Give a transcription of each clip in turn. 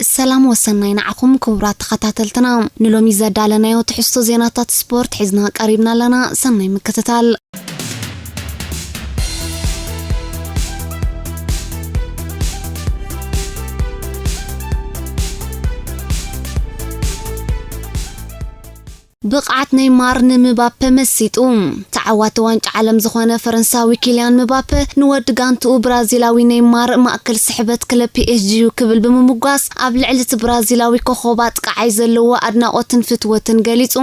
ሰላም ወሰናይ ንዓኹም ክቡራት ተኸታተልትና። ንሎሚ ዘዳለናዮ ትሕዝቶ ዜናታት ስፖርት ሒዝና ቀሪብና ኣለና። ሰናይ ምክትታል። ብቕዓት ኔይማር ንምባፔ መሲጡ። ተዓዋቲ ዋንጫ ዓለም ዝኾነ ፈረንሳዊ ኪልያን ምባፔ ንወዲ ጋንትኡ ብራዚላዊ ኔይማር ማእከል ስሕበት ክለብ ፒ ኤስ ጂ እዩ ክብል ብምምጓስ፣ ኣብ ልዕሊ እቲ ብራዚላዊ ኮኾብ ኣጥቃዓይ ዘለዎ ኣድናቖትን ፍትወትን ገሊጹ።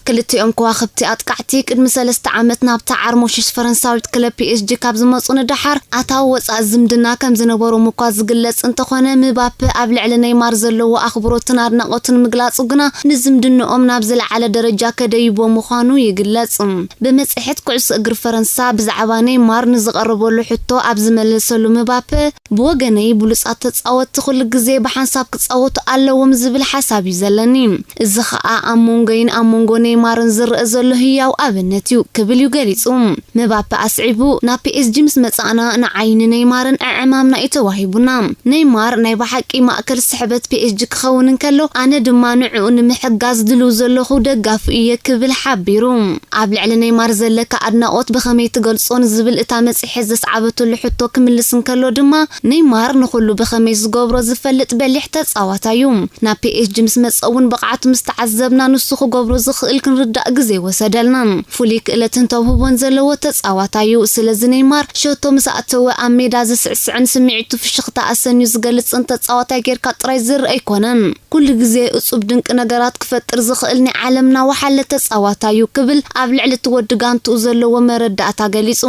ክልቲኦም ከዋኽብቲ ኣጥቃዕቲ ቅድሚ ሰለስተ ዓመት ናብታ ዓርሞሽሽ ፈረንሳዊት ክለብ ፒ ኤስ ጂ ካብ ዝመጹ ንደሓር ኣታዊ ወጻኢ ዝምድና ከም ዝነበሮም እኳ ዝግለጽ እንተኾነ፣ ምባፔ ኣብ ልዕሊ ኔይማር ዘለዎ ኣኽብሮትን ኣድናቖትን ምግላጹ ግና ንዝምድንኦም ናብ ዝለዓለ ደረጃ ከደይቦ ምዃኑ ይግለጽ። ብመጽሔት ኩዕሶ እግሪ ፈረንሳ ብዛዕባ ኔይማር ንዝቐረበሉ ሕቶ ኣብ ዝመለሰሉ ምባፔ፣ "ብወገነይ ብሉጻት ተጻወትቲ ኩሉ ግዜ ብሓንሳብ ክጻወቱ ኣለዎም ዝብል ሓሳብ እዩ ዘለኒ። እዚ ኸኣ ኣብ መንጎይን ኣብ መንጎ ኔይማርን ዝረኣ ዘሎ ህያው ኣብነት እዩ" ክብል እዩ ገሊጹ። ምባፔ ኣስዒቡ፣ "ናብ ፒ ኤስ ጂ ምስ መጻእና ንዓይ ንኔይማርን ዕዕማምና እዩ ተዋሂቡና። ኔይማር ናይ ብሓቂ ማእከል ስሕበት ፒ ኤስ ጂ ክኸውን እንከሎ፣ ኣነ ድማ ንዕኡ ንምሕጋዝ ድሉው ዘለኹ ደጋፊ እየ" ክብል ሓቢሩ። ኣብ ልዕሊ ኔይማር ዘለካ ኣድናቖት ብኸመይ ትገልጾ ንዝብል እታ መጽሔት ዘስዓበትሉ ሕቶ ክምልስ እንከሎ ድማ፣ ኔይማር ንኹሉ ብኸመይ ዝገብሮ ዝፈልጥ በሊሕ ተጻዋታይ እዩ። ናብ ፒ ኤስ ጂ ምስ መጸ እውን ብቕዓቱ ምስ ተዓዘብና፣ ንሱ ክገብሮ ዝኽእል ክንርዳእ ግዜ ወሰደልና። ፍሉይ ክእለትን ተውህቦን ዘለዎ ተጻዋታይ እዩ። ስለዚ ኔይማር ሸቶ ምስ ኣተወ ኣብ ሜዳ ዝስዕስዕን ስምዒቱ ፍሽኽታ ኣሰንዩ ዝገልጽን ተጻዋታይ ጌርካ ጥራይ ዝርአ ኣይኮነን። ኩሉ ግዜ እጹብ ድንቂ ነገራት ክፈጥር ዝኽእል ናይ ዓለምና ወሓለ ተጻዋታይ እዩ ክብል ኣብ ልዕሊ እቲ ወዲ ጋንትኡ ዘለዎ መረዳእታ ገሊጹ።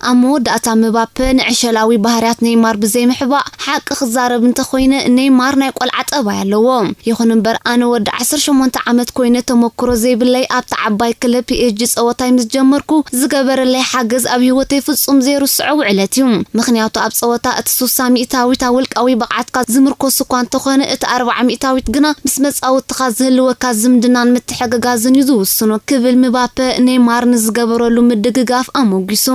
ኣብ መወዳእታ ምባፔ ንዕሸላዊ ባህርያት ኔይማር ብዘይምሕባእ፣ "ሓቂ ክዛረብ እንተኾይነ ኔይማር ናይ ቆልዓ ጠባይ ኣለዎ። ይኹን እምበር ኣነ ወዲ ዓሰርተ ሸሞንተ ዓመት ኮይነ ተመክሮ ዘይብለይ ኣብታ ዓባይ ክለብ ፒ ኤስ ጂ ጸወታይ ምስ ጀመርኩ ዝገበረለይ ሓገዝ ኣብ ህይወተይ ፍጹም ዘይርስዖ ውዕለት እዩ። ምኽንያቱ ኣብ ጸወታ እቲ ሱሳ ሚእታዊት ኣብ ውልቃዊ ብቕዓትካ ዝምርኮስ እኳ እንተኾነ እቲ ኣርብዓ ሚእታዊት ግና ምስ መጻወትኻ ዝህልወካ ዝምድናን ምትሕግጋዝን እዩ ዝውስኖ" ክብል ምባፔ ኔይማር ንዝገበረሉ ምድግጋፍ ኣሞጊሱ።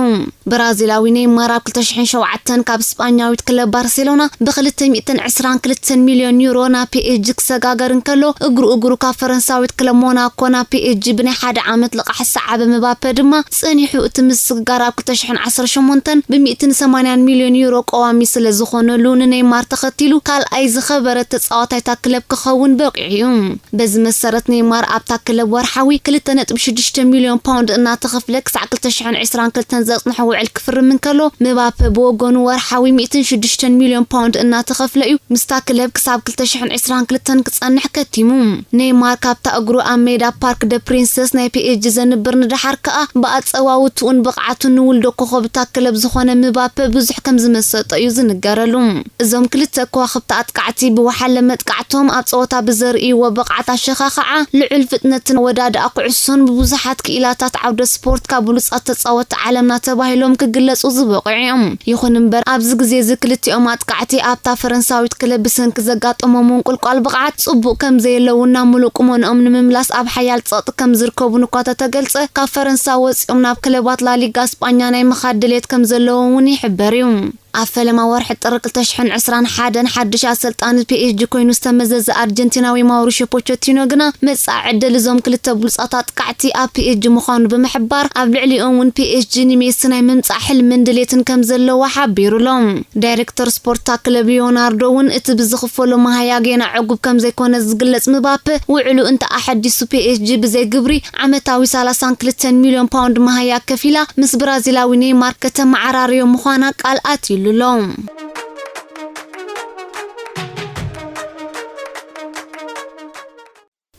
ብራዚላዊ ኔይማር ኣብ ክልተ ሽሕን ሸውዓተን ካብ ስጳኛዊት ክለብ ባርሴሎና ብ ክልተ ሚእትን ዕስራን ክልተን ሚልዮን ዩሮ ናብ ፒ ኤስ ጂ ክሰጋገር እንከሎ፣ እግሩ እግሩ ካብ ፈረንሳዊት ክለብ ሞናኮ ናብ ፒ ኤስ ጂ ብናይ ሓደ ዓመት ልቓሕ ዝሰዓበ ምባፔ ድማ፣ ጸኒሑ እቲ ምስግጋር ኣብ ክልተ ሽሕን ዓሰርተ ሸሞንተን ብ ሚእትን ሰማንያን ሚልዮን ዩሮ ቀዋሚ ስለ ዝኾነሉ፣ ንኔይማር ተኸቲሉ ካልኣይ ዝኸበረ ተጻዋታይ እታ ክለብ ክኸውን በቒዑ እዩ። በዚ መሰረት ኔይማር ኣብታ ክለብ ወርሓዊ ክልተ ነጥቢ ሽዱሽተ ሚልዮን ፓውንድ እናተኸፍለ ክሳዕ ክልተ ሽሕን ዕስራን ክልተን ዘጽንሖ ውዕል ክፍርም እንከሎ፣ ምባፔ ብወገኑ ወርሓዊ ሚእትን ሽዱሽተን ሚልዮን ፓውንድ እናተኸፍለ እዩ ምስታ ክለብ ክሳብ ክልተ ሽሕን ዕስራን ክልተን ክጸንሕ ከቲሙ። ኔይማር ካብታ እግሩ ኣብ ሜዳ ፓርክ ደ ፕሪንሰስ ናይ ፒ ኤስ ጂ ዘንብር ንደሓር ከኣ ብኣጸዋውትኡን ብቕዓቱን ንውልዶ ኮኸብ እታ ክለብ ዝኾነ ምባፔ ብዙሕ ከም ዝመሰጦ እዩ ዝንገረሉ። እዞም ክልተ ከዋኽብቲ ኣጥቃዕቲ ብወሓለ መጥቃዕቶም ኣብ ጸወታ ብዘርእይዎ ብቕዓት ኣሸኻኽዓ፣ ልዑል ፍጥነትን ወዳድኣ ኩዕሶን ብብዙሓት ክኢላታት ዓውደ ስፖርት ካብ ብሉጻት ተጻወትቲ ዓለምና ተባሂሎም ክግለጹ ዝበቕዑ እዮም። ይኹን እምበር ኣብዚ ግዜ እዚ ክልቲኦም ኣጥቃዕቲ ኣብታ ፈረንሳዊት ክለብ ብሰንኪ ዘጋጠሞም ምንቁልቋል ብቕዓት ጽቡቕ ከም ዘየለዉን ናብ ምሉእ ቁመንኦም ንምምላስ ኣብ ሓያል ጸቕጢ ከም ዝርከቡን እኳ ተተገልጸ፣ ካብ ፈረንሳ ወጺኦም ናብ ክለባት ላሊጋ ስጳኛ ናይ ምኻድ ድሌት ከም ዘለዎም እውን ይሕበር እዩ። ኣብ ፈለማ ወርሒ ጥሪ ክልተ ሽሕን ዕስራን ሓደን ሓድሽ ኣሰልጣኒ ፒ ኤስ ጂ ኮይኑ ዝተመዘዘ ኣርጀንቲናዊ ማውሪሾ ፖቸቲኖ ግና መጻኢ ዕድል እዞም ክልተ ብሉጻት ኣጥቃዕቲ ኣብ ፒ ኤስ ጂ ምዃኑ ብምሕባር፣ ኣብ ልዕሊኦም እውን ፒ ኤስ ጂ ንሜሲ ናይ ምምጻእ ሕልምን ድሌትን ከም ዘለዎ ሓቢሩሎም። ዳይሬክተር ስፖርት እታ ክለብ ሊዮናርዶ እውን እቲ ብዝኽፈሎ መሃያ ጌና ዕጉብ ከም ዘይኮነ ዝግለጽ ምባፔ፣ ውዕሉ እንተ ኣሐዲሱ ፒ ኤስ ጂ ብዘይ ግብሪ ዓመታዊ ሰላሳን ክልተን ሚልዮን ፓውንድ መሃያ ከፊላ ምስ ብራዚላዊ ኔይማር ከተመዓራርዮ ምዃና ቃል ኣትዩሉ ኣሎ።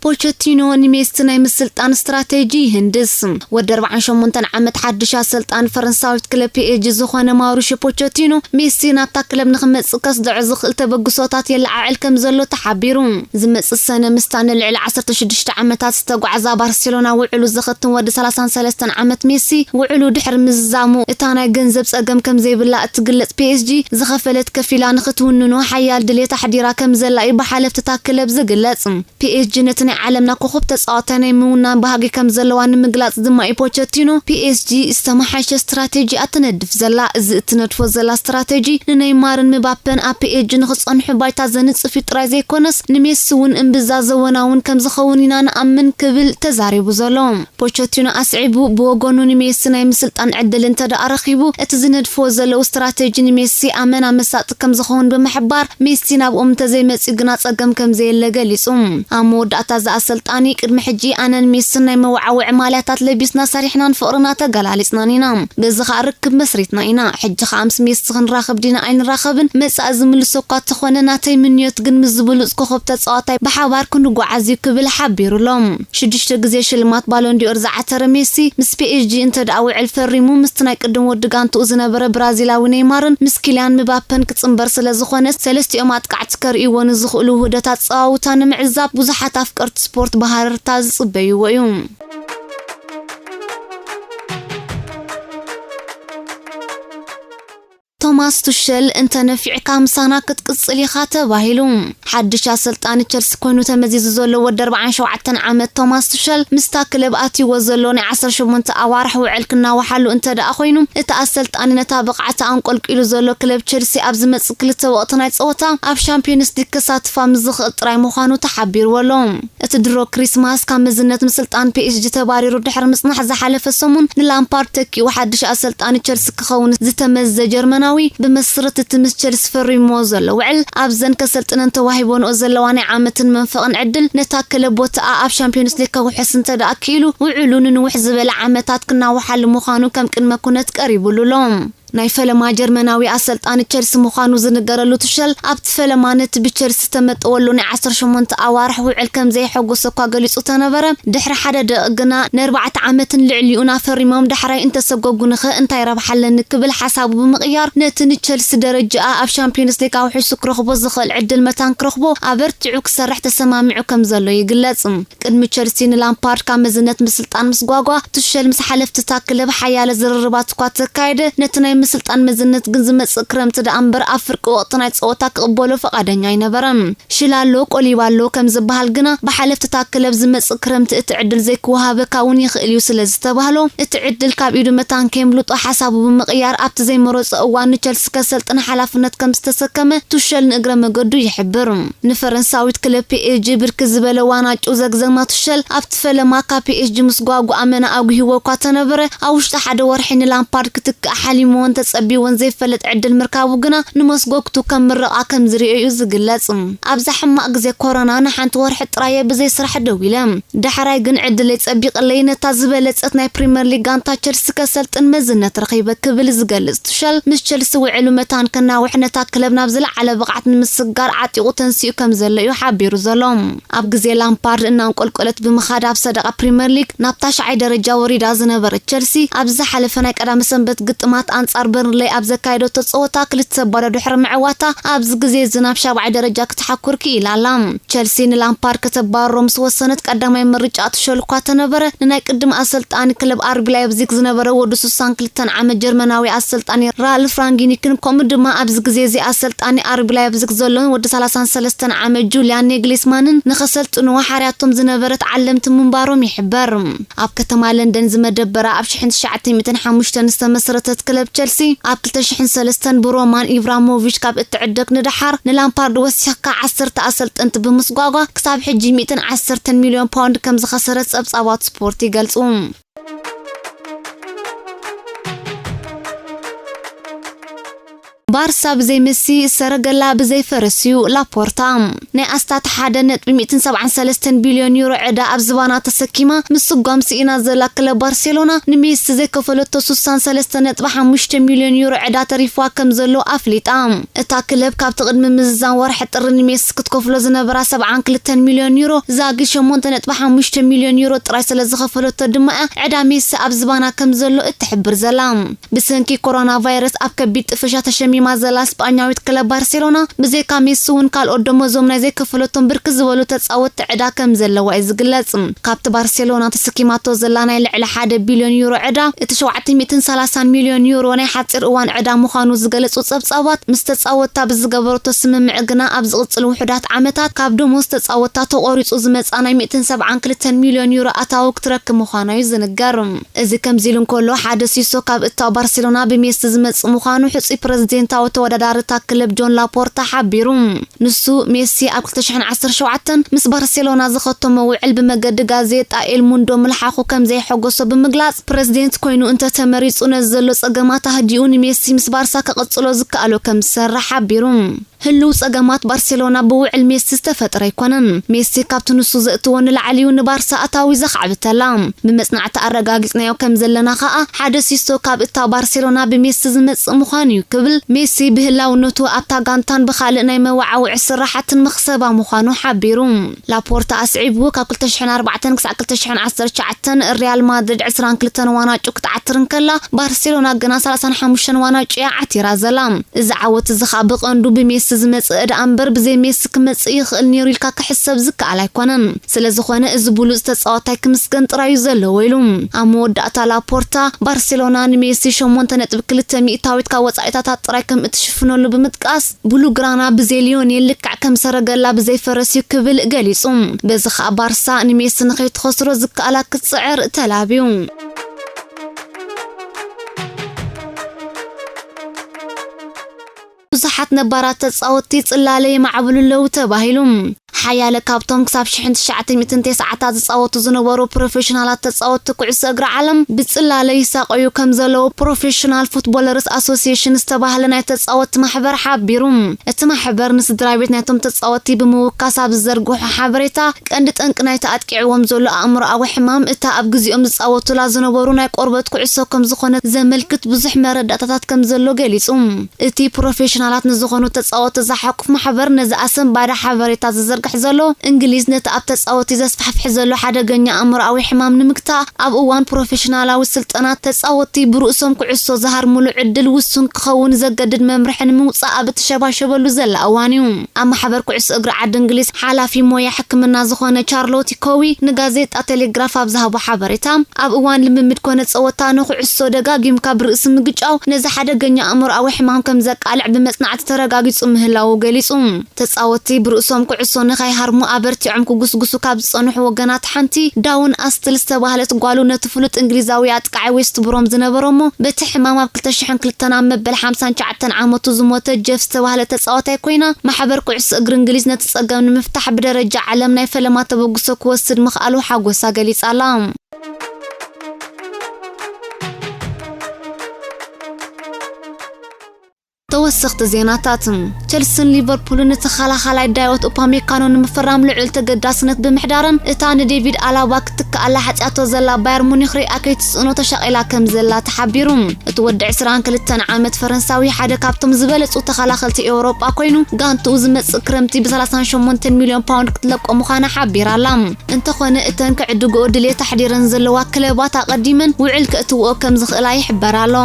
ፖቸቲኖ ንሜሲ ናይ ምስልጣን ስትራቴጂ ይህንድስ። ወዲ ኣርብዓን ሸሞንተን ዓመት ሓድሽ ኣሰልጣን ፈረንሳዊት ክለብ ፒ ኤስ ጂ ዝኾነ ማውሪሾ ፖቸቲኖ፣ ሜሲ ናብታ ክለብ ንኽመጽእ ከስድዖ ዝኽእል ተበግሶታት የለዓዕል ከም ዘሎ ተሓቢሩ። ዝመጽእ ሰነ ምስታ ንልዕሊ ዓሰርተ ሽዱሽተ ዓመታት ዝተጓዕዛ ባርሴሎና ውዕሉ ዘኸትም ወዲ ሰላሳን ሰለስተን ዓመት ሜሲ፣ ውዕሉ ድሕሪ ምዝዛሙ እታ ናይ ገንዘብ ጸገም ከም ዘይብላ እትግለጽ ፒ ኤስ ጂ፣ ዝኸፈለት ከፊላ ንኽትውንኖ ሓያል ድሌት ኣሕዲራ ከም ዘላ እዩ ብሓለፍቲ እታ ክለብ ዝግለጽ። ፒ ኤስ ጂ ነቲ ናይ ዓለምና ኮኸብ ተጻዋታይ ናይ ምውናን ባህጊ ከም ዘለዋ ንምግላጽ ድማ እዩ ፖቸቲኖ ፒ ኤስ ጂ ዝተመሓሸ ስትራቴጂ ኣትነድፍ ዘላ። እዚ እትነድፎ ዘላ ስትራቴጂ ንነይማርን ምባፐን ኣብ ፒ ኤስ ጂ ንኽጸንሑ ባይታ ዘንጽፍ እዩ ጥራይ ዘይኮነስ፣ ንሜሲ እውን እምብዛ ዘወናውን ከም ዝኸውን ኢና ንኣምን ክብል ተዛሪቡ ዘሎ። ፖቸቲኖ ኣስዒቡ፣ ብወገኑ ንሜሲ ናይ ምስልጣን ዕድል እንተ ደኣ ረኺቡ፣ እቲ ዝነድፍዎ ዘለዉ ስትራቴጂ ንሜሲ ኣመና መሳጢ ከም ዝኸውን ብምሕባር፣ ሜሲ ናብኦም እንተዘይመጺኡ ግና ጸገም ከም ዘየለ ገሊጹ። ኣብ መወዳእታ፣ እዚ ኣሰልጣኒ፣ ቅድሚ ሕጂ ኣነን ሜስን ናይ መወዓውዒ ማልያታት ለቢስና ሰሪሕናን ፍቕርና ተገላሊጽናን ኢና። በዚ ኸኣ ርክብ መስሪትና ኢና። ሕጂ ኸኣ ምስ ሜሲ ክንራኸብ ዲና ኣይንራኸብን? መጻኢ ዝምልሶ እኳ ተኾነ፣ ናተይ ምንዮት ግን ምስ ዝብሉጽ ኮኸብ ተጻዋታይ ብሓባር ክንጓዓዝ እዩ ክብል ሓቢሩ ኣሎ። ሽዱሽተ ግዜ ሽልማት ባሎን ዲኦር ዝዓተረ ሜሲ፣ ምስ ፒ ኤስ ጂ እንተ ደኣ ውዕል ፈሪሙ፣ ምስቲ ናይ ቅድም ወዲ ጋንትኡ ዝነበረ ብራዚላዊ ኔይማርን ምስ ኪልያን ምባፐን ክጽንበር ስለ ዝኾነ፣ ሰለስቲኦም ኣጥቃዕቲ ከርእይዎ ንዝኽእሉ ውህደት ኣጸዋውታ ንምዕዛብ ብዙሓት ኣፍቀርቲ ስፖርት ብሃረርታ ዝጽበይዎ እዩ። ቶማስ ቱሸል እንተ ነፊዕካ ምሳና ክትቅጽል ኢኻ ተባሂሉ። ሓድሽ ኣሰልጣኒ ቸልሲ ኮይኑ ተመዚዙ ዘሎ ወዲ ኣርባዓን ሸውዓተን ዓመት ቶማስ ቱሸል ምስታ ክለብ ኣትይዎ ዘሎ ናይ ዓሰርተ ሸሞንተ ኣዋርሕ ውዕል ክናዋሓሉ እንተ ደኣ ኮይኑ፣ እቲ ኣሰልጣኒ ነታ ብቕዓታ ኣንቆልቂሉ ዘሎ ክለብ ቸልሲ ኣብ ዝመጽእ ክልተ ወቕቲ ናይ ጸወታ ኣብ ሻምፒዮንስ ሊግ ከሳትፋ ምስ ዝኽእል ጥራይ ምዃኑ ተሓቢርዎ ኣሎ። እቲ ድሮ ክሪስማስ ካብ መዝነት ምስልጣን ፒ ኤስ ጂ ተባሪሩ ድሕሪ ምጽናሕ ዝሓለፈ ሰሙን ንላምፓርድ ተኪኡ ሓድሽ ኣሰልጣኒ ቸልሲ ክኸውን ዝተመዘ ጀርመናዊ ብመስረት እቲ ምስ ቸልሲ ፈሪምዎ ዘሎ ውዕል ኣብዘን ከሰልጥነን ተዋሂቦንኦ ዘለዋ ናይ ዓመትን መንፈቕን ዕድል ነታ ክለብ ቦታኣ ኣብ ሻምፒዮንስ ሊግ ከውሕስ እንተ ደኣ ክኢሉ ውዕሉ ንንውሕ ዝበለ ዓመታት ክናውሓሉ ምዃኑ ከም ቅድመ ኩነት ቀሪቡሉ ኣሎ። ናይ ፈለማ ጀርመናዊ ኣሰልጣኒ ቸልሲ ምዃኑ ዝንገረሉ ቱሸል ኣብቲ ፈለማ ነቲ ብቸልሲ ዝተመጠወሉ ናይ ዓሰርተ ሸሞንተ ኣዋርሕ ውዕል ከም ዘየሐጎሶ እኳ ገሊጹ ተነበረ፣ ድሕሪ ሓደ ደቂቕ ግና ንኣርባዕተ ዓመትን ልዕሊኡን ኣፈሪሞም ዳሕራይ እንተሰጎጉንኸ እንታይ ረብሓ ኣለኒ ክብል ሓሳቡ ብምቕያር ነቲ ንቸልሲ ደረጃኣ ኣብ ሻምፒዮንስ ሊግ ኣውሒሱ ክረኽቦ ዝኽእል ዕድል መታን ክረኽቦ ኣበርቲዑ ክሰርሕ ተሰማሚዑ ከም ዘሎ ይግለጽ። ቅድሚ ቸልሲ ንላምፓርድ ካብ መዝነት ምስልጣን ምስጓጓ፣ ቱሸል ምስ ሓለፍቲ እታ ክለብ ሓያለ ዝርርባት እኳ ተካየደ፣ ነቲ ናይ ምስልጣን መዝነት ግን ዝመጽእ ክረምቲ ደኣ እምበር ኣብ ፍርቂ ወቕቲ ናይ ጸወታ ክቕበሎ ፈቓደኛ ኣይነበረን። ሽላሎ ቆሊባሎ ከም ዝበሃል ግና፣ ብሓለፍቲ እታ ክለብ ዝመጽእ ክረምቲ እቲ ዕድል ዘይክወሃበካ እውን ይኽእል እዩ ስለ ዝተባህሎ፣ እቲ ዕድል ካብ ኢዱ መታን ከየምልጦ ሓሳቡ ብምቕያር፣ ኣብቲ ዘይመረጾ እዋን ንቸልሲ ከሰልጥን ሓላፍነት ከም ዝተሰከመ ቱሸል ንእግረ መገዱ ይሕብር። ንፈረንሳዊት ክለብ ፒ ኤስ ጂ ብርክት ዝበለ ዋናጭው ዘግዘማ ቱሸል ኣብቲ ፈለማ ካብ ፒ ኤስ ጂ ምስ ጓጉ ኣመና ኣጉሂዎ እኳ ተነበረ፣ ኣብ ውሽጢ ሓደ ወርሒ ንላምፓርድ ክትክእ ሓሊምዎን ተጸቢዎን ዘይፈልጥ ዕድል ምርካቡ ግና ንመስጎግቱ ከም ምርቓ ከም ዝርእዮ እዩ ዝግለጽ። ኣብዛ ሕማቕ ግዜ ኮሮና ንሓንቲ ወርሒ ጥራየ ብዘይ ስራሕ ደው ኢለ። ዳሕራይ ግን ዕድለይ ጸቢቕለይ ነታ ዝበለጸት ናይ ፕሪመር ሊግ ጋንታ ቸልሲ ከሰልጥን መዝነት ረኺበ ክብል ዝገልጽ ቱሸል፣ ምስ ቸልሲ ውዕሉ መታን ከናውሕ ነታ ክለብ ናብ ዝለዓለ ብቕዓት ንምስግጋር ዓጢቑ ተንሲኡ ከም ዘሎ እዩ ሓቢሩ ዘሎ። ኣብ ግዜ ላምፓርድ እናንቆልቆለት ብምኻድ ኣብ ሰደቓ ፕሪመር ሊግ ናብ ታሽዓይ ደረጃ ወሪዳ ዝነበረት ቸልሲ፣ ኣብዚ ዝሓለፈ ናይ ቀዳመ ሰንበት ግጥማት ኣንጻር በርንለይ ኣብ ዘካየደቶ ጸወታ ክልተ ባዶ ድሕሪ ምዕዋታ፣ ኣብዚ ግዜ እዚ ናብ ሻብዓይ ደረጃ ክትሓኩር ክኢላ ኣላ። ቸልሲ ንላምፓርድ ከተባርሮ ምስ ወሰነት ቀዳማይ ምርጫ ቱሸል እኳ ተነበረ፣ ንናይ ቅድም ኣሰልጣኒ ክለብ ኣር ቢ ላይፕዚግ ዝነበረ ወዲ ስሳን ክልተን ዓመት ጀርመናዊ ኣሰልጣኒ ራልፍ ራንጊኒክን ከምኡ ድማ ኣብዚ ግዜ እዚ ኣሰልጣኒ ኣር ቢ ላይፕዚግ ዘሎን ወዲ ሰላሳን ሰለስተን ዓመት ጁልያን ኔግሊስማንን ንኸሰልጥንዋ ሓርያቶም ዝነበረት ዓለምቲ ምንባሮም ይሕበር። ኣብ ከተማ ለንደን ዝመደበራ ኣብ ሽሕን ትሽዓተ ሚእትን ሓሙሽተን ዝተመስረተት ክለብ ቸልሲ ኣብ ክልተ ሽሕን ሰለስተን ብሮማን ኢብራሞቪች ካብ እትዕደግ ንደሓር ንላምፓርድ ወሲኽካ ዓሰርተ ኣሰልጠንቲ ብምስጓጓ ክሳብ ሕጂ ሚእትን ዓሰርተን ሚልዮን ፓውንድ ከም ዝኸሰረት ጸብጻባት ስፖርት ይገልጹ። ባርሳ ብዘይ መሲ፣ ሰረገላ ብዘይ ፈረስ እዩ። ላፖርታ። ናይ ኣስታት ሓደ ነጥቢ ሚእትን ሰብዓን ሰለስተን ቢልዮን ዩሮ ዕዳ ኣብ ዝባና ተሰኪማ ምስጓም ስኢና ዘላ ክለብ ባርሴሎና፣ ንሜሲ ዘይከፈለቶ ስሳን ሰለስተን ነጥቢ ሓሙሽተ ሚልዮን ዩሮ ዕዳ ተሪፍዋ ከም ዘሎ ኣፍሊጣ። እታ ክለብ ካብቲ ቅድሚ ምዝዛም ወርሒ ጥሪ ንሜሲ ክትከፍሎ ዝነበራ ሰብዓን ክልተን ሚልዮን ዩሮ ዛጊድ ሸሞንተ ነጥቢ ሓሙሽተ ሚልዮን ዩሮ ጥራይ ስለ ዝኸፈለቶ ድማ እያ ዕዳ ሜሲ ኣብ ዝባና ከም ዘሎ እትሕብር ዘላ። ብሰንኪ ኮሮና ቫይረስ ኣብ ከቢድ ጥፈሻ ተሸሚማ ዘላ ስጳኛዊት ክለብ ባርሴሎና፣ ብዘይካ ሜሲ እውን ካልኦት ደሞዞም ናይ ዘይከፈለቶም ብርክት ዝበሉ ተጻወትቲ ዕዳ ከም ዘለዋ እዩ ዝግለጽ። ካብቲ ባርሴሎና ተሰኪማቶ ዘላ ናይ ልዕሊ ሓደ ቢልዮን ዩሮ ዕዳ፣ እቲ ሸውዓተ ሚእትን ሰላሳን ሚልዮን ዩሮ ናይ ሓጺር እዋን ዕዳ ምዃኑ ዝገለጹ ጸብጻባት፣ ምስ ተጻወትታ ብዝገበረቶ ስምምዕ ግና ኣብ ዝቕጽል ውሑዳት ዓመታት ካብ ደሞዝ ተጻወትታ ተቖሪጹ ዝመጽኣ ናይ ሚእትን ሰብዓን ክልተን ሚልዮን ዩሮ ኣታዊ ክትረክብ ምዃና እዩ ዝንገር። እዚ ከምዚ ኢሉ እንከሎ፣ ሓደ ሲሶ ካብ እታው ባርሴሎና ብሜሲ ዝመጽእ ምዃኑ ሕጹይ ፕረዚደንታዊ ተወዳዳሪ እታ ክለብ ጆን ላፖርታ ሓቢሩ። ንሱ፣ ሜሲ ኣብ ክልተ ሽሕን ዓሰርተ ሸውዓተን ምስ ባርሴሎና ዝኸተሞ ውዕል ብመገዲ ጋዜጣ ኤል ሙንዶ ምልሓኹ ከም ዘየሐጎሶ ብምግላጽ፣ ፕረዚደንት ኮይኑ እንተተመሪጹ ነዚ ዘሎ ጸገማት ኣህዲኡ ንሜሲ ምስ ባርሳ ክቕጽሎ ዝከኣሎ ከም ዝሰርሕ ሓቢሩ። ህልው ጸገማት ባርሴሎና ብውዕል ሜሲ ዝተፈጥረ ኣይኮነን። ሜሲ ካብቲ ንሱ ዘእትዎ ንላዕሊ እዩ ንባርሳ ኣታዊ ዘኻዕብተላ። ብመጽናዕቲ ኣረጋጊጽናዮ ከም ዘለና ኸኣ፣ ሓደ ሲሶ ካብ እታ ባርሴሎና ብሜሲ ዝመጽእ ምዃኑ እዩ ክብል፣ ሜሲ ብህላውነቱ ኣብታ ጋንታን ብኻልእ ናይ መወዓውዒ ስራሓትን መኽሰባ ምዃኑ ሓቢሩ። ላፖርታ ኣስዒቡ፣ ካብ ክልተ ሽሕን ኣርባዕተን ክሳዕ ክልተ ሽሕን ዓሰርተ ትሽዓተን ሪያል ማድሪድ ዕስራን ክልተን ዋናጩ ክትዓትር እንከላ፣ ባርሴሎና ግና ሰላሳን ሓሙሽተን ዋናጩ እያ ዓቲራ ዘላ። እዚ ዓወት እዚ ኸኣ ብቐንዱ ብሜሲ ዝመጽእ ዕዳ እምበር ብዘይ ሜሲ ክመጽእ ይኽእል ነይሩ ኢልካ ክሕሰብ ዝከኣል ኣይኮነን። ስለ ዝኾነ እዚ ብሉጽ ተጻዋታይ ክምስገን ጥራይ እዩ ዘለዎ ኢሉ። ኣብ መወዳእታ ላፖርታ፣ ባርሴሎና ንሜሲ ሸሞንተ ነጥቢ ክልተ ሚእታዊት ካብ ወጻኢታታት ጥራይ ከም እትሽፍነሉ ብምጥቃስ፣ ብሉግራና ብዘይ ሊዮኔል ልክዕ ከም ሰረገላ ብዘይ ፈረስ እዩ ክብል ገሊጹ። በዚ ኸኣ ባርሳ ንሜሲ ንኸይትኸስሮ ዝከኣላ ክትጽዕር ተላብዩ። ብዙሓት ነባራት ተጻወትቲ ጽላለ የማዕብሉ ኣለዉ ተባሂሉ። ሓያለ ካብቶም ክሳብ ሽሕን ትሽዓተ ሚእትን ተስዓታት ዝጻወቱ ዝነበሩ ፕሮፌሽናላት ተጻወትቲ ኩዕሶ እግሪ ዓለም ብጽላለ ይሳቐዩ ከም ዘለዉ ፕሮፌሽናል ፉትቦለርስ ኣሶሲዬሽን ዝተባህለ ናይ ተጻወትቲ ማሕበር ሓቢሩ። እቲ ማሕበር ንስድራ ቤት ናይቶም ተጻወትቲ ብምውካስ ኣብ ዝዘርግሖ ሓበሬታ፣ ቀንዲ ጠንቂ ናይቲ ኣጥቂዕዎም ዘሎ ኣእምሮኣዊ ሕማም እታ ኣብ ግዜኦም ዝጻወቱላ ዝነበሩ ናይ ቆርበት ኩዕሶ ከም ዝኾነ ዘመልክት ብዙሕ መረዳእታታት ከም ዘሎ ገሊጹ። እቲ ፕሮፌሽናላት ንዝኾኑ ተጻወትቲ ዝሓቁፍ ማሕበር ነዚ ኣሰንባዲ ሓበሬታ ዝዝርግሕ ዘሎ፣ እንግሊዝ ነቲ ኣብ ተጻወትቲ ዘስፋሕፍሕ ዘሎ ሓደገኛ ኣእምሮኣዊ ሕማም ንምግታእ ኣብ እዋን ፕሮፌሽናላዊ ስልጠና ተጻወትቲ ብርእሶም ኩዕሶ ዝሃርምሉ ዕድል ውሱን ክኸውን ዘገድድ መምርሒ ንምውጻእ ኣብ እትሸባሸበሉ ዘላ እዋን እዩ። ኣብ ማሕበር ኩዕሶ እግሪ ዓዲ እንግሊዝ ሓላፊ ሞያ ሕክምና ዝኾነ ቻርሎቲ ኮዊ ንጋዜጣ ቴሌግራፍ ኣብ ዝሃቦ ሓበሬታ፣ ኣብ እዋን ልምምድ ኮነ ጸወታ ንኩዕሶ ደጋጊምካ ብርእሲ ምግጫው ነዚ ሓደገኛ ኣእምሮኣዊ ሕማም ከም ዘቃልዕ ብመጽናዕቲ ተረጋጊጹ ምህላዉ ገሊጹ። ተጻወትቲ ብርእሶም ኩዕሶ ንኸይሃርሙ ኣበርቲዖም ክጉስጉሱ ካብ ዝጸንሑ ወገናት ሓንቲ ዳውን ኣስትል ዝተባህለት ጓሉ ነቲ ፍሉጥ እንግሊዛዊ ኣጥቃዓይ ዌስት ብሮም ዝነበረ እሞ በቲ ሕማም ኣብ ክልተ ሽሕን ክልተን ኣብ መበል ሓምሳን ትሽዓተን ዓመቱ ዝሞተ ጀፍ ዝተባህለ ተጻዋታይ ኮይና፣ ማሕበር ኩዕሶ እግሪ እንግሊዝ ነቲ ጸገም ንምፍታሕ ብደረጃ ዓለም ናይ ፈለማ ተበግሶ ክወስድ ምኽኣሉ ሓጎሳ ገሊጻ ኣላ። ተወሰኽቲ ዜናታት። ቸልስን ሊቨርፑልን ንተኸላኻላይ ዳዮት ኡፓሜካኖ ንምፍራም ልዑል ተገዳስነት ብምሕዳረን፣ እታ ንዴቪድ ኣላባ ክትከኣላ ሓጺኣቶ ዘላ ባየር ሙኒኽ ሪኣ ከይትስእኖ ተሻቒላ ከም ዘላ ተሓቢሩ። እቲ ወዲ ዕስራን ክልተን ዓመት ፈረንሳዊ ሓደ ካብቶም ዝበለጹ ተኸላኸልቲ ኤውሮጳ ኮይኑ፣ ጋንትኡ ዝመጽእ ክረምቲ ብ ሰላሳን ሸሞንተን ሚልዮን ፓውንድ ክትለቆ ምዃና ሓቢራ ኣላ። እንተኾነ፣ እተን ክዕድግኦ ድሌት ኣሕዲረን ዘለዋ ክለባት ኣቐዲመን ውዕል ከእትውኦ ከም ዝኽእላ ይሕበር ኣሎ።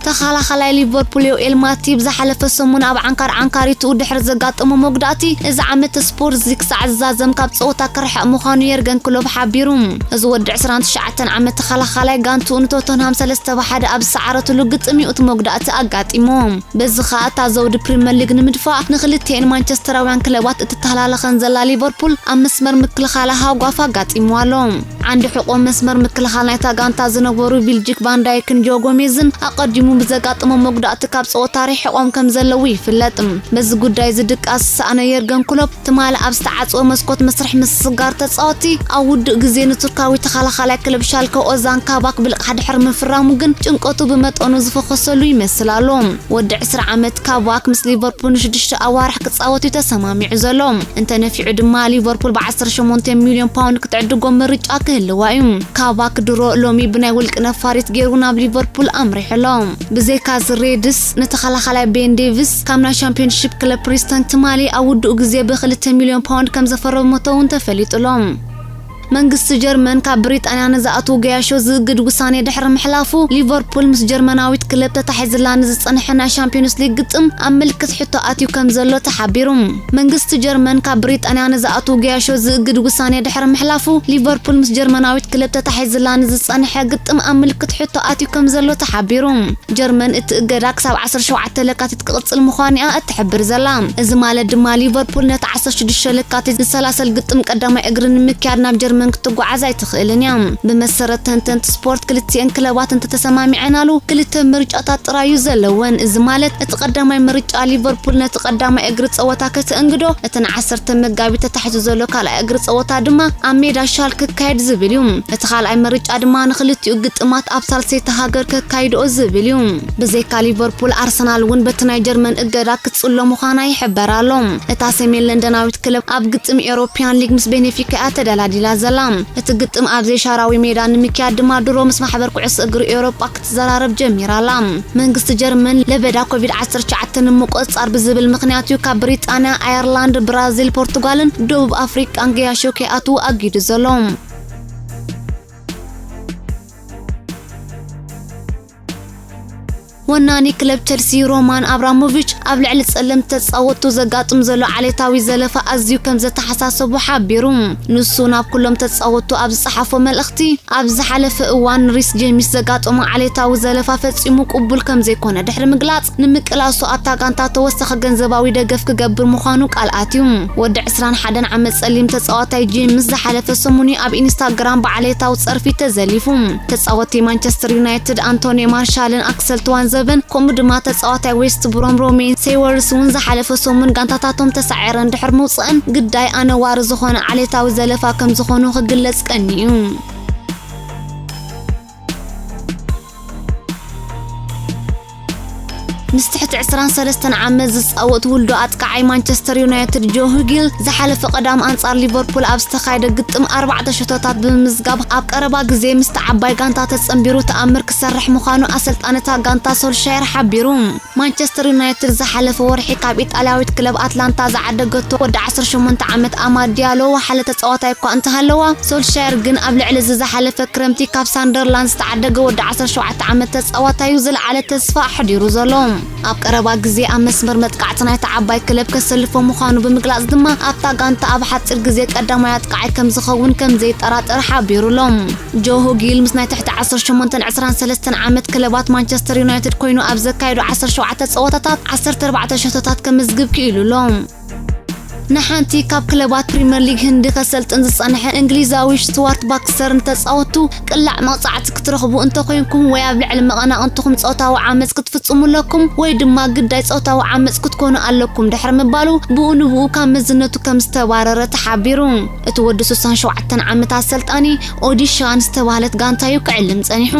ተኸላኻላይ ሊቨርፑል ዮኤል ማቲብ ዝሓለፈ ሰሙን ኣብ ዓንካር ዓንካሪትኡ ድሕሪ ዘጋጠሞ መጉዳእቲ፣ እዚ ዓመት ስፖርዚ ክሳዕ ዝዛዘም ካብ ጸወታ ክርሕቕ ምዃኑ የርገን ክሎፕ ሓቢሩ። እዚ ወዲ ዕስራን ትሽዓተን ዓመት ተኸላኻላይ ጋንትኡ ንቶተንሃም ሰለስተ ብ ሓደ ኣብ ዝሰዓረትሉ ግጥም እዩ እቲ መጉዳእቲ ኣጋጢሞ። በዚ ኸኣ እታ ዘውዲ ፕሪምየር ሊግ ንምድፋእ ንኽልቲኤን ማንቸስተራውያን ክለባት እትተሃላለኸን ዘላ ሊቨርፑል ኣብ መስመር ምክልኻላ ሃጓፍ ኣጋጢምዋ ኣሎ። ዓንዲ ሕቖ መስመር ምክልኻል ናይታ ጋንታ ዝነበሩ ቪልጂክ ቫን ዳይክን ጆ ጎሜዝን ኣቐዲሙ ብዘጋጠሞም መጉዳእቲ ካብ ጸወታ ርሒቖም ከም ዘለዉ ይፍለጥ። በዚ ጉዳይ እዚ ድቃስ ዝሰኣነ የርገን ክሎፕ፣ ትማሊ ኣብ ዝተዓጽወ መስኮት መስርሕ ምስስጋር ተጻወትቲ ኣብ ውዱእ ግዜ ንቱርካዊ ተኸላኻላይ ክለብ ሻልከ ኦዛን ካባክ ብልቓሕ ድሕሪ ምፍራሙ ግን ጭንቀቱ ብመጠኑ ዝፈኾሰሉ ይመስል ኣሎ። ወዲ ዕስራ ዓመት ካባክ ምስ ሊቨርፑል ንሽዱሽተ ኣዋርሕ ክጻወት እዩ ተሰማሚዑ ዘሎ። እንተነፊዑ ድማ ሊቨርፑል ብ ዓሰርተ ሸሞንተ ሚልዮን ፓውንድ ክትዕድጎ ምርጫ ክህልዋ እዩ። ካባክ ድሮ ሎሚ ብናይ ውልቂ ነፋሪት ገይሩ ናብ ሊቨርፑል ኣምሪሑ ኣሎ። ብዘይካዚ ሬድስ ንተኸላኻላይ ቤን ዴቪስ ካብ ናይ ሻምፒዮንሺፕ ክለብ ፕሪስተን ትማሊ ኣብ ውድኡ ግዜ ብ ክልተ ሚልዮን ፓውንድ ከም ዘፈረመቶ እውን ተፈሊጡ ኣሎ። መንግስቲ ጀርመን ካብ ብሪጣንያ ንዝኣትዉ ገያሾ ዝእግድ ውሳኔ ድሕሪ ምሕላፉ፣ ሊቨርፑል ምስ ጀርመናዊት ክለብ ተታሒዝላ ንዝጸንሐ ናይ ሻምፒዮንስ ሊግ ግጥም ኣብ ምልክት ሕቶ ኣትዩ ከም ዘሎ ተሓቢሩ። መንግስቲ ጀርመን ካብ ብሪጣንያ ንዝኣትዉ ገያሾ ዝእግድ ውሳኔ ድሕሪ ምሕላፉ፣ ሊቨርፑል ምስ ጀርመናዊት ክለብ ተታሒዝላ ንዝጸንሐ ግጥም ኣብ ምልክት ሕቶ ኣትዩ ከም ዘሎ ተሓቢሩ። ጀርመን እቲ እገዳ ክሳብ ዓሰርተ ሸውዓተ ለካቲት ክቕጽል ምዃኑ'ያ እትሕብር ዘላ። እዚ ማለት ድማ ሊቨርፑል ነቲ ዓሰርተ ሽዱሽተ ለካቲት ዝሰላሰል ግጥም ቀዳማይ እግሪ ንምክያድ ናብ ጀርመን ክትጓዓዝ ኣይትኽእልን እያ። ብመሰረት ተንተንቲ ስፖርት፣ ክልቲኤን ክለባት እንተተሰማሚዐናሉ ክልተ ምርጫታት ጥራዩ ዘለወን። እዚ ማለት እቲ ቀዳማይ ምርጫ ሊቨርፑል ነቲ ቀዳማይ እግሪ ጸወታ ከተእንግዶ፣ እቲ ንዓሰርተ መጋቢት ተታሒዙ ዘሎ ካልኣይ እግሪ ጸወታ ድማ ኣብ ሜዳ ሻልክ ክካየድ ዝብል እዩ። እቲ ካልኣይ ምርጫ ድማ ንኽልቲኡ ግጥማት ኣብ ሳልሰይቲ ሃገር ከካይድኦ ዝብል እዩ። ብዘይካ ሊቨርፑል፣ ኣርሰናል እውን በቲ ናይ ጀርመን እገዳ ክትጽሎ ምዃና ይሕበር ኣሎ። እታ ሰሜን ለንደናዊት ክለብ ኣብ ግጥም ኤውሮፕያን ሊግ ምስ ቤኔፊካ እያ ተደላዲላ ዘላ። እቲ ግጥም ኣብ ዘይሻራዊ ሜዳ ንምክያድ ድማ ድሮ ምስ ማሕበር ኩዕሶ እግሪ ኤውሮጳ ክትዘራረብ ጀሚራ ኣላ። መንግስቲ ጀርመን ለበዳ ኮቪድ ዓሰርተ ትሽዓተ ንምቁጽጻር ብዝብል ምኽንያት እዩ ካብ ብሪጣንያ፣ ኣየርላንድ፣ ብራዚል፣ ፖርቱጋልን ደቡብ ኣፍሪቃን ገያሾ ከይኣትዉ ኣጊዱ ዘሎ። ወናኒ ክለብ ቸልሲ ሮማን ኣብራሞቪች ኣብ ልዕሊ ጸለምቲ ተጻወትቱ ዘጋጥም ዘሎ ዓሌታዊ ዘለፋ ኣዝዩ ከም ዘተሓሳሰቦ ሓቢሩ። ንሱ ናብ ኩሎም ተጻወትቱ ኣብ ዝጸሓፎ መልእኽቲ፣ ኣብ ዝሓለፈ እዋን ሪስ ጄምስ ዘጋጠሞ ዓሌታዊ ዘለፋ ፈጺሙ ቅቡል ከም ዘይኮነ ድሕሪ ምግላጽ፣ ንምቅላሱ ኣብታ ጋንታ ተወሳኺ ገንዘባዊ ደገፍ ክገብር ምዃኑ ቃል ኣትዩ። ወዲ ዕስራን ሓደን ዓመት ጸሊም ተጻዋታይ ጄምስ ዝሓለፈ ሰሙን እዩ ኣብ ኢንስታግራም ብዓሌታዊ ጸርፊ ተዘሊፉ። ተጻወቲ ማንቸስተር ዩናይትድ ኣንቶኒ ማርሻልን ኣክሰል ትዋንዘበን፣ ከምኡ ድማ ተጻዋታይ ዌስት ብሮም ሮሜን ሴወርስ እውን ዝሓለፈ ሰሙን ጋንታታቶም ተሳዒረን ድሕሪ ምውጽአን፣ ግዳይ ኣነዋሪ ዝኾነ ዓሌታዊ ዘለፋ ከም ዝኾኑ ክግለጽ ቀንዩ። ምስ ትሕቲ ዕስራን ሰለስተን ዓመት ዝጻወት ውልዶ ኣጥቃዓይ ማንቸስተር ዩናይትድ ጆ ሁጊል ዝሓለፈ ቀዳም ኣንጻር ሊቨርፑል ኣብ ዝተኻየደ ግጥም ኣርባዕተ ሸቶታት ብምምዝጋብ ኣብ ቀረባ ግዜ ምስቲ ዓባይ ጋንታ ተጸንቢሩ ተኣምር ክሰርሕ ምዃኑ ኣሰልጣኒ እታ ጋንታ ሶልሻየር ሓቢሩ። ማንቸስተር ዩናይትድ ዝሓለፈ ወርሒ ካብ ኢጣልያዊት ክለብ ኣትላንታ ዝዓደገቶ ወዲ ዓሰርተ ሸሞንተ ዓመት ኣማድ ዲያሎ ወሓለ ተጻዋታይ እኳ እንተሃለዋ፣ ሶልሻየር ግን ኣብ ልዕሊ እዚ ዝሓለፈ ክረምቲ ካብ ሳንደርላንድ ዝተዓደገ ወዲ ዓሰርተ ሸውዓተ ዓመት ተጻዋታይ እዩ ዝለዓለ ተስፋ ኣሕዲሩ ዘሎ። ኣብ ቀረባ ግዜ ኣብ መስመር መጥቃዕቲ ናይታ ዓባይ ክለብ ከሰልፎ ምዃኑ ብምግላጽ ድማ፣ ኣብታ ጋንታ ኣብ ሓጺር ግዜ ቀዳማይ ኣጥቃዓይ ከም ዝኸውን ከም ዘይጠራጠር ሓቢሩ ኣሎ። ጆ ሁጊል ምስ ናይ ትሕቲ ዓሰርተ ሸሞንተን ዕስራን ሰለስተን ዓመት ክለባት ማንቸስተር ዩናይትድ ኮይኑ ኣብ ዘካየዶ ዓሰርተ ሸውዓተ ጸወታታት ዓሰርተ ኣርባዕተ ሸቶታት ከምዝግብ ክኢሉ ኣሎ። ንሓንቲ ካብ ክለባት ፕሪምየር ሊግ ህንዲ ከሰልጥን ዝጸንሐ እንግሊዛዊ ስቱዋርት ባክስተር ንተጻወቱ፣ ቅላዕ መቕጻዕቲ ክትረኽቡ እንተኾይንኩም ወይ ኣብ ልዕሊ መቐናቕንትኹም ጾታዊ ዓመጽ ክትፍጽሙ ኣለኩም ወይ ድማ ግዳይ ጾታዊ ዓመጽ ክትኮኑ ኣለኩም ድሕሪ ምባሉ፣ ብኡ ንብኡ ካብ መዝነቱ ከም ዝተባረረ ተሓቢሩ። እቲ ወዲ ስሳን ሸውዓተን ዓመት ኣሰልጣኒ ኦዲሻን ዝተባህለት ጋንታ እዩ ክዕልም ጸኒሑ።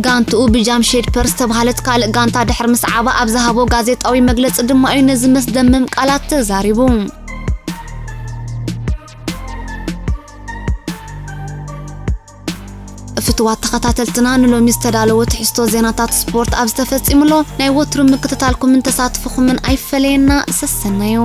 ጋንትኡ ብጃምሼድ ፐርስ ዝተባህለት ካልእ ጋንታ ድሕሪ ምስዓባ ኣብ ዝሃቦ ጋዜጣዊ መግለጺ ድማ እዩ ነዚ መስደመም ቃላት ተዛሪቡ። ፍትዋት ተኸታተልትና፣ ንሎሚ ዝተዳለወ ትሕዝቶ ዜናታት ስፖርት ኣብ ዝተፈጺሙሎ ናይ ወትሩ ምክትታልኩምን ተሳትፎኹምን ኣይፈለየና። ሰሰናዩ።